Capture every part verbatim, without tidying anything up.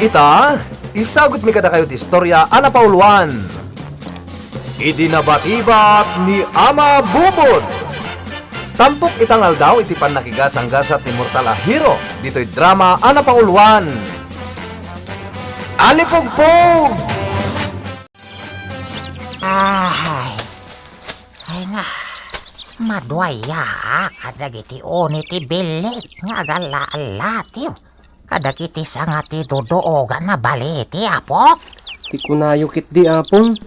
Ita, isagutmi kadakayo ti istorya a napauluan, Idi Nabatibat ni Ama Bubud. Tampok ita nga aldaw iti pannakigasanggasat ni mortal a hero ditoy drama a napauluan, Alipugpug! Ay, ay nga, maduayaak kadagiti uni ti billit nga agalla-allatiw kadagiti sanga ti duduogan a baliti, apok. Ti kunayo ketdi, Apong,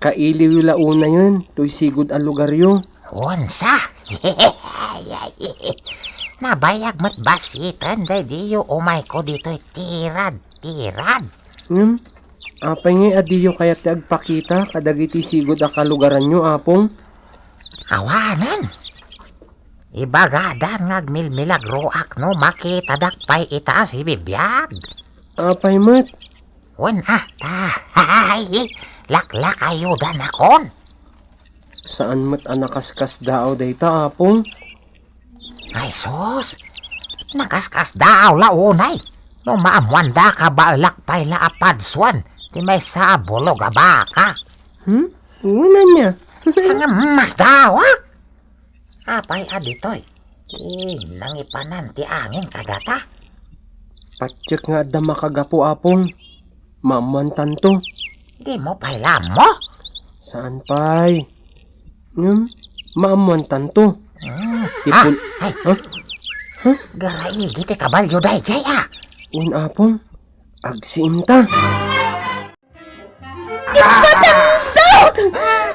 kailiwyo la unayen toy sigud a lugaryo. Unsa? Nabayag met basiten daydiyo umayko ditoy tirad-tirad. Ngem, apay ngay a diyo kayat ti agpakita kadagiti sigud a kalugaranyo, Apong? Awanen. Ibagadan nga agmilmilagroak no makitadak pay ita a sibibiag. Apay met? Wen a, ta, ay, laklakayodanakon. Saan met a nakaskasdaaw dayta, Apong? Ay sus, nakaskasdaaw la unay. No maammoanda, kabaelak pay la a padsuen ti maysa a bulog a baka. Hmm? Wen ania? Ngem masdaawak. Apay a ditoy ti nangipanan ti angin kadata? Patiek nga adda makagapu, Apong. Maammoantanto. Dimo pay la ammo? Saan pay? Ngem, maammoantanto. Hmm. Ti Ah, pul- ay. Ha? Ha? Garaigi ti kabalyo daydiay, a. Wen, Apong. Agsiimta. Ibatandok!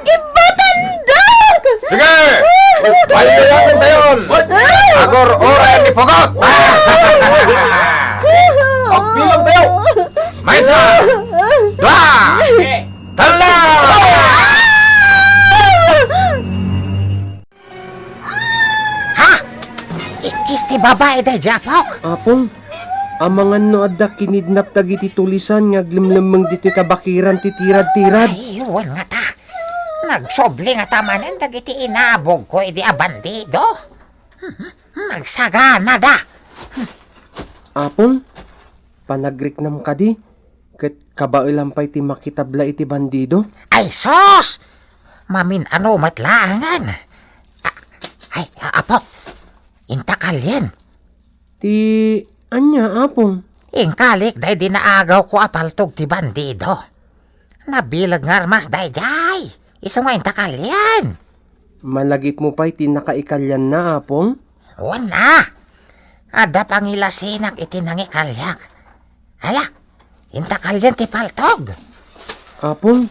Ibatandok! Sige! Payagan tayon! Agor-oran ni Pugot! Agbilang tayo! Maysa! Dua! Talo! Ha? Ikkis ti babai daydiay, apok? Apong, amangan no adda kinidnap dagiti tulisan nga aglemlemmeng ditoy kabakiran ti tirad-tirad. Ay, wen ngata. Nagsubli ngata manen dagiti inabogko idi a bandido. Nagsaganada. Apong, panagriknam kadi, ket kabaelam pay ti makitabla iti bandido? Ay sus! Mamin-ano met laengen. A-, ay, a-, apok, inta kalien. Ti ania, Apong? Inkalik daydi naagawko a paltog ti bandido. Nabileg nga armas daydiay. Isu nga inta kalien. Malagipmo pay ti nakaikalianna, Apong? Wen a. Adda pangilasinak iti nangikaliak. Ala, inta kalien ti paltog. Apong,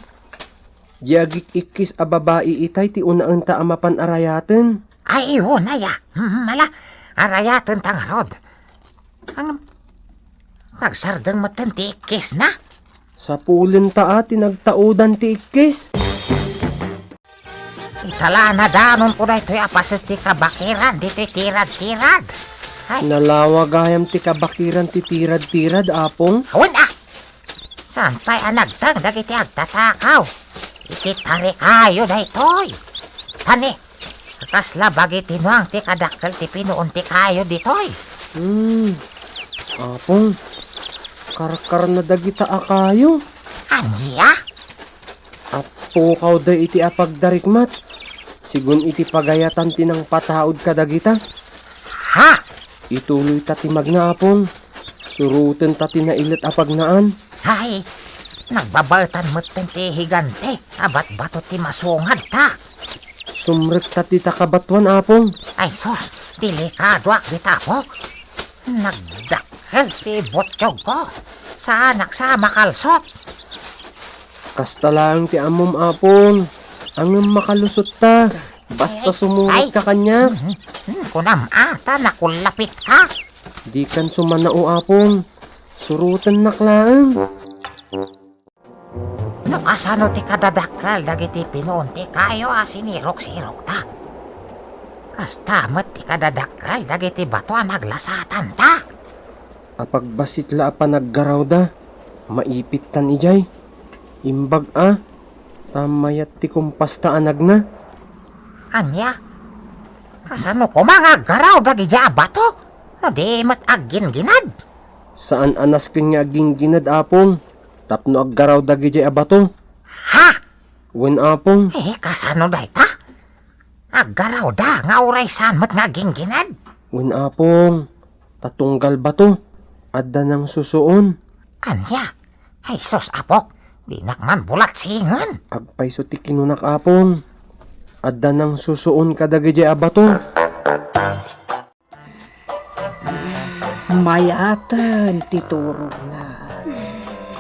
di agik-ikkis a babai itay ti unaenta a mapan arayaten. Ay, wen aya. Hmm, ala, arayatenta ngarud. Ang, nagsardeng metten ti ikkisna. Sapulenta a ti nagtaudan ti ikkis. Italanadanon ko daytoy a paset ti kabakiran ditoy tirad-tirad. Ay. Nalawa gayam ti kabakiran ti tirad-tirad, Apong? Awan, ah! Saan pay a nagteng dagiti agtatakaw iti tarikayo daytoy? Tani, kasla bagitinuang ti kadakkel ti pinuon ti kayo ditoy. Hmm. Apong, karkarna dagita a kayo. Ania? Appukaw da iti apagdarikmat, sigun iti pagayatan ti nangpataud kadagita. Ha? Ituloy ta ti magna, Apong. Suroten ta ti nailet a pagnaan. Ay, nagbabaetan metten ti higante a batbato ti masungad ta. Sumrek ta ti takabatuan, Apong. Ay, sus, delikadoak dita, Apok. Nagdakkel ti butiogko. Saanak sa makalsot. Kasta laeng ti ammom, Apong. Ngem makalusot ta. Basta sumurot ka kaniak. Hmm, hmm, kunam a, ta nakullapit ka. Dikan sumanao, Apong. Surotennak laeng. No kasano ti kadadakkel dagiti pinuon ti kayo a sinirok-sirokta? Kasta met ti kadadakkel dagiti bato a naglasatanta. Apagbassit la a panaggarawda, maipittan idiay. Imbag a, ta mayat ti kumpasta a nagna. Ania? Kasano koma nga aggaraw dagidiay a bato no di met aggingginad? Saan a nasken nga agginggined, Apong, tapno aggaraw dagidiay a bato. Ha? Wen, Apong. Eh, kasano dayta? Aggarawda nga uray saan met nga agginggined? Wen, Apong, ta tunggal bato, adda nangsusuon. Ania? Ay sus, Apok, dinak man bulatsingen. Agpayso ti kinunak, Apong. Adda nangsusuon kadagidiay a bato. Mayaten ti turogna.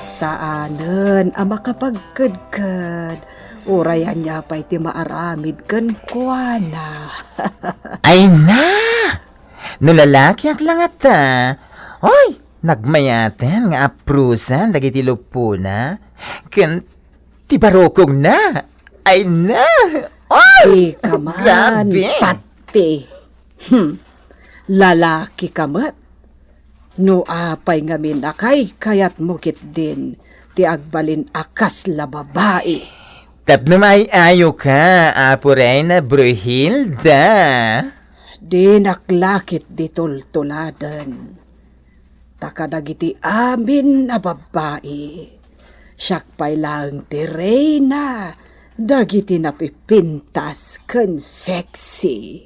Saanen a makapagkedked, uray ania pay ti maaramid kenkuana. Ay na! No lalakiak la ngata, oy, nagmayaten nga aprusan dagiti luppona ken ti barukongna. Ay na! Oy! Dika man, grabe! Patti. Hmm. Lalakika met. No apay ngamin a kaykayatmo ketdin ti agbalin a kasla babai? Tapno maay-ayoka, Apo Reyna Brunhilda. Dinak la ketdi tultuladen. Ta kadagiti amin a babbai, siak pay laeng ti reyna dagiti napipintas ken sexy.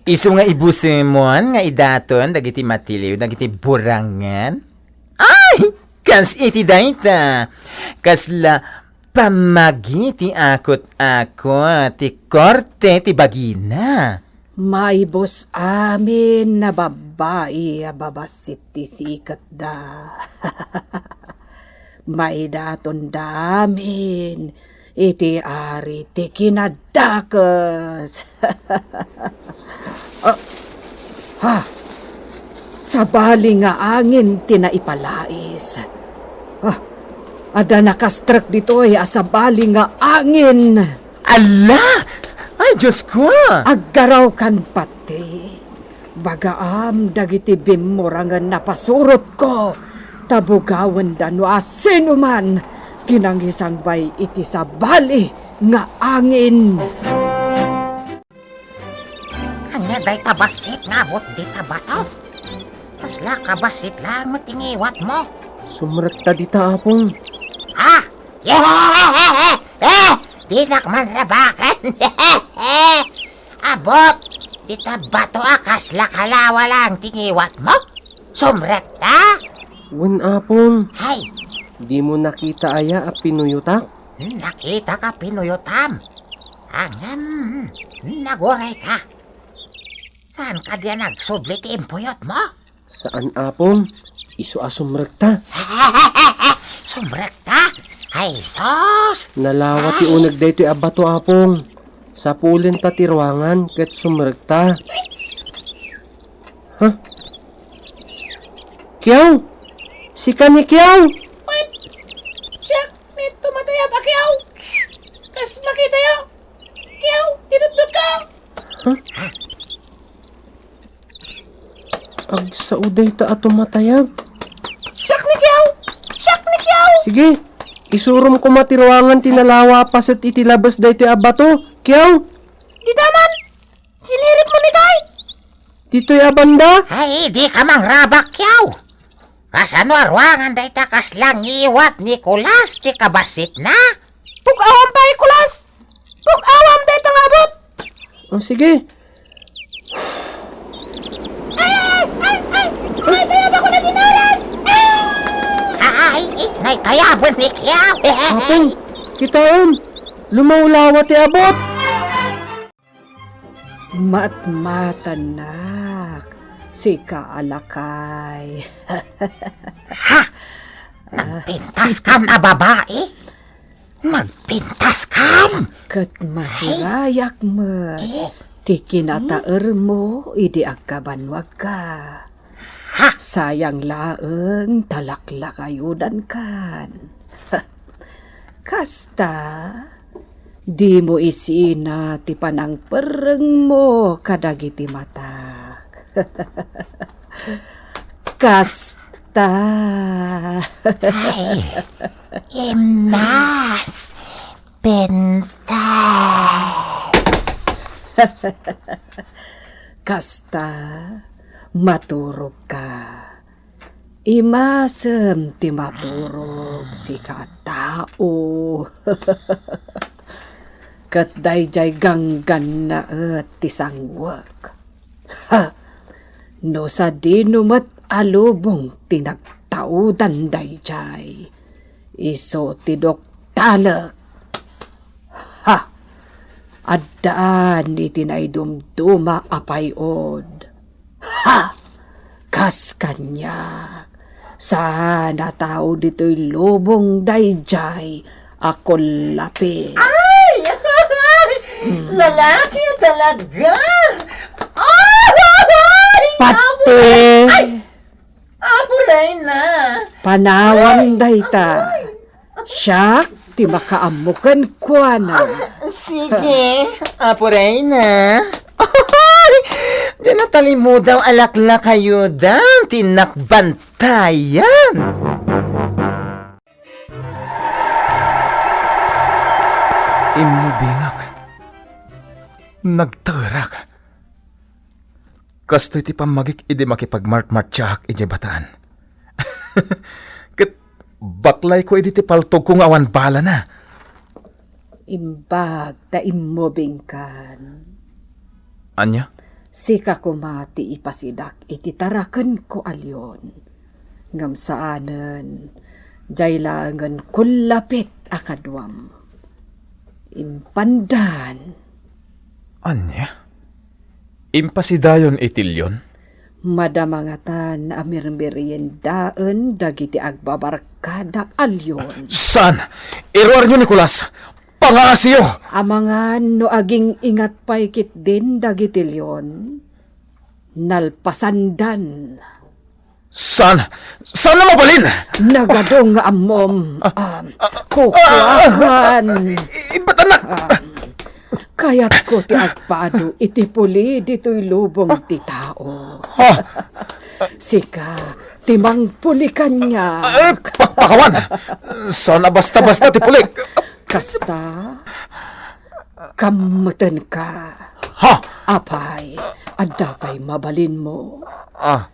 Isu nga ibusemon nga idaton dagiti matiliw dagiti burangen? Ay! Kas iti dayta, kasla pammagi ti akut-akut ti korte ti bagina. Maibus amin a babbai a babassit ti siketda. Maidatonda amin iti ari ti kinadakes. Ah, ha! Sabali nga angin ti naipalais. Ah, adda nakastrek ditoy a sabali nga angin. Alla! Ay, Diosko! Aggarawkan pati. Bagaam dagiti bimmurangen a pasurotko, ta bugawenda no asinoman ti nangisangbay iti sabali nga angin. Ania dayta bassit nga abut dita bato? Kasla kabassit laeng met ti ngiwatmo. Sumrekta dita, Apong. Ha? Eh! Dinak man rabaken. Abut, dita bato a kasla kalawa laeng ti ngiwatmo? Sumrekta? Wen, Apong. Ay. Dimo nakita aya a pinuyotak? Nakitak a pinuyotam. Ngem, nagurayka. Saan kadi a nagsubli ti impuyotmo? Saan, Apong. Isu a sumrekta. Sumrekta? Ay, sus! Nalawa ti uneg daytoy a bato, Apong. Sapulenta ti ruangan ket sumrekta. Ha? Kiaw? Sika ni Kiaw? Ay, siak ni tumatayab a Kiaw. Kas makitayo. Kiaw, tinutdot ka. Ha? Agsao dayta a tumatayab. Siak ni Kiaw! Siak ni Kiaw! Sige, isurom koma ti ruangan ti nalawa a paset iti labes daytoy a bato. Kiaw! Dita man! Siniripmo ni Tay! Ditoy a banda? Ay, dika mangrabak, Kiaw! Kasano a ruangan dayta kasla ngiwat ni Kulas ti kabassitna? Pug-awam pay, Kulas! Pug-awam dayta nga abut! O, sige. Ay, ay, ay, ay! Ay, tayo ba ko na dinalas? Ay! Ay, ay, ay, naytayaben ni Kiaw! Apong, kitaem, lumawlawa ti abut! Matmatannak, sika a lakay. Ha? Nagpintaskan a babai? Nagpintaskan? Ket masirayak met ti kinataermo idi agkabanwagka. Ha? Sayang laeng ta laklakayodankan. Kasta, dimo isina ti panangperrengmo kadagiti matak. Kasta. Ay, imnas, pintas. Kasta, maturogka. Imasem ti maturog, sika a tao. Ket daydiay ganggannaet ti sangwek. Ha! No sadino met a lubong ti nagtaudan daydiay, isu ti duktalek. Ha! Addaan iti naidumduma a pay-od. Ha! Kas kaniak, saan a tao ditoy lubong daydiay a kullapit. Ay! Lalaki talaga! Ay! Pati! Ay! Apo Reyna! Panawan dayta. Siak ti makaammo kenkuana. Sige, Apo Reyna. Diay natalimudaw a laklakayodan ti nakbantayan. Immubingak. Nagterak. Kastoy ti pammagik idi makipagmartmartiaak idiay bataan. Ket baklayko idi ti paltogko nga awan balana. Imbag ta immubingkan. Ania? Sika koma ti ipasidak iti tarakenko a leon. Ngem saanen, diay laengen kullapit a kaduam. Impandan. Ania? Impasidayon iti leon? Madama ngatan a mirmiriendaen dagiti agbabarkada a leon. Saan! Iruaryo, Nicolas! Pangngasiyo! Amangan no aging-ingat pay ketdin dagiti leon, nalpasandan. Saan? Saan a mabalin? Nagadu nga ammom. Ah, ah, kukuakan. Ah, ah, ah, ibatanak. Ah, kayatko ti agpado iti puli ditoy lubong ti tao. Ah. Sika ti mangpuli kaniak. Ah, pakpakawan. Saan a basta-basta ti pulik. Kasta, kammetenka. Ha? Apay, adda pay mabalinmo? Ah.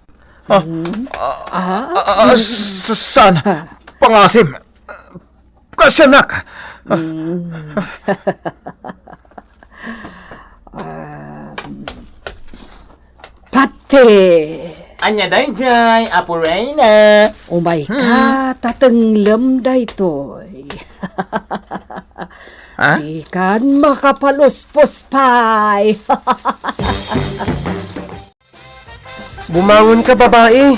Ah. Hmm? Ah, ah, ah, ah, s-, saan? Ha? Pangasim. Kasianak. Hmm. Ah, pati. Ania daydiay, Apo Reyna? Umayka, hmm, ta tenglem daytoy. Ha? Dikan makapaluspos pay. Bumangon ka, babae.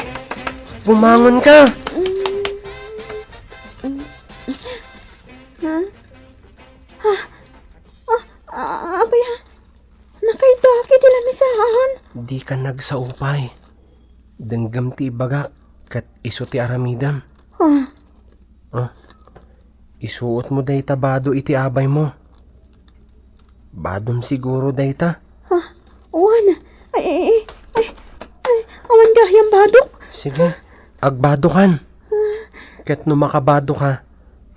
Bumangon ka. Ha? Ah, ah, apay, ah, nakaiddak iti lamisaan. Dika nagsaupay. Denggem ti ibagak, ket isu ti aramidem. Ah. Ah. Isuotmo dayta bado iti abaymo. Badom siguro dayta. Ah, wen. Ay, ay, ay, ay, ay, awan gayam badok. Sige, agbadokan. Ah. Ket no makabadoka,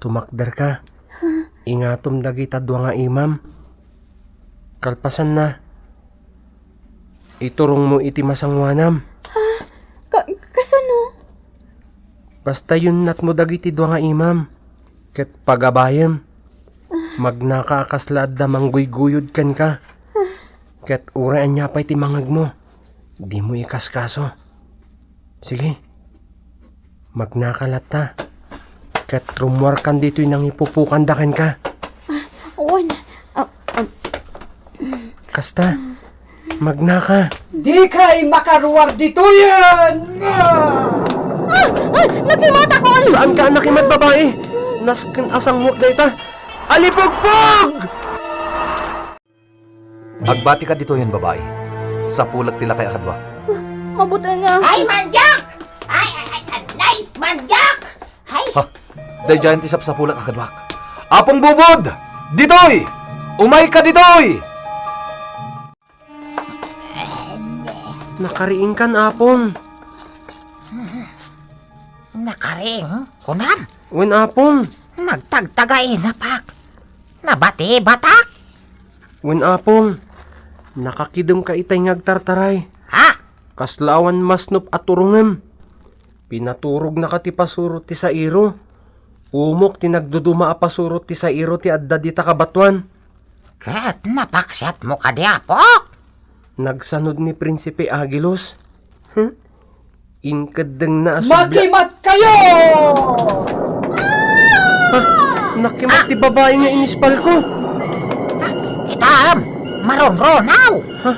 tumakderka. Ah. Ingatom dagita dua nga imam. Kalpasanna, iturongmo iti masangoanam. Ah, ka-, kasano? Basta yunnatmo dagiti dua nga imam, ket pagabayem. Magnaka a kasla adda mangguyguyod kenka. Ket uray ania pay ti mangegmo, dimo ikaskaso. Sige. Magnaka latta. Ket rummuarkan ditoy nangipupokanda kenka. Ah, wen. Ah, ah. Kasta, magnaka. Dikay makaruar ditoyen! Ah! Ah! Nakimatakon! Saanka a nakimat, babae? Nasken a sanguek dayta. Alipugpog! Agbatika ditoyen, babae. Sapulek ti lakay a kaduak. Ah, mabutenga. Ay, mandiak! Ay, ay, ay, ay, mandiak! Ay! Ha? Daydiayen ti sapsapulek a kaduak. Apong Bubod! Ditoy! Umayka ditoy! Nakariingkan, Apong. Nakariing? Kunam? Wen, Apong. Nagtagtagainep, Pak. Nabatibatak? Wen, Apong. Nakakidemka itay nga agtartaray. Ha? Kasla awan masnop a turongem. Pinaturognaka ti pasuro ti sairo. Umok ti nagduduma a pasuro ti sairo ti adda dita kabatoan. Ket napaksiatmo kadi, apok? Nagsanod ni Prinsipe Agilus. Hmm? Inkeddengna a subli- Makimatkayo! Ah! Nakimat ti babai nga inispalko. Ah, itam! Marunrunaw! Ha?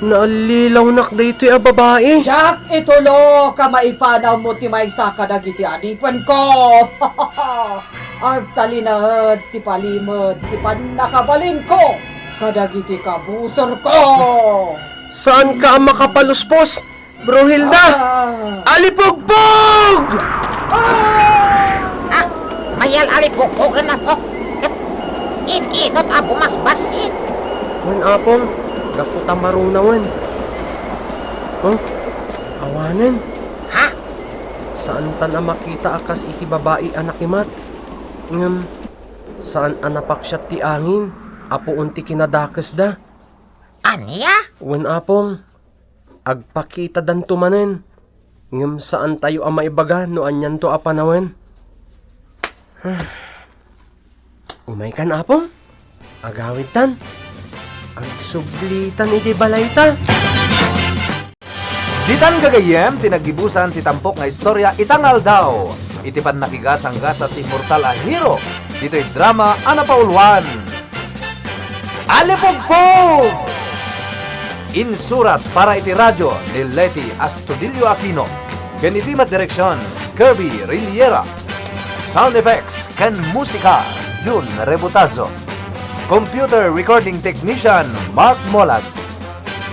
Naallilawnak daytoy a babai. Diak ituloka maipanawmo ti maysa kadagiti adipenko. Agtalinaed ti palimed ti pannakabalinko kadagiti kabusorko. Saanka a makapaluspos, Bro Hilda? Ah. Alipugpog! Ah! Ah, mayal alipugpogen, apok. Ket in-inot a bumasbassit. Wen, Apong, gapu ta marunawen. Oh, awanen. Ha? Saantan a makita a kas iti babai a nakimat. Ngem, saan a napaksiat ti angin a puon ti kinadakesda. Ania? Wen, Apong, agpakitadanto manen, ngem saantayo a maibaga no anianto a panawen. Umaykan, Apong. Agawidtan. Agsublitan idiay balayta. Ditan gagayyem ti naggibusan ti tampok nga istorya ita nga aldaw iti pannakigasanggasat ti immortal a hero ditoy drama a napauluan. Alipugpog! Insurat para iti radio ni Leti Astudillo Aquino, ken iti madireksion, Kirby Riliera. Sound effects ken musika, Jun Rebutazo. Computer recording technician, Mark Molag.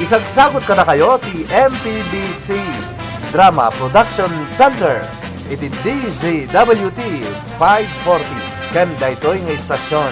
Isagsagut kadakayo ti M P B C Drama Production Center iti D Z W T five forty ken daytoy nga istasyon.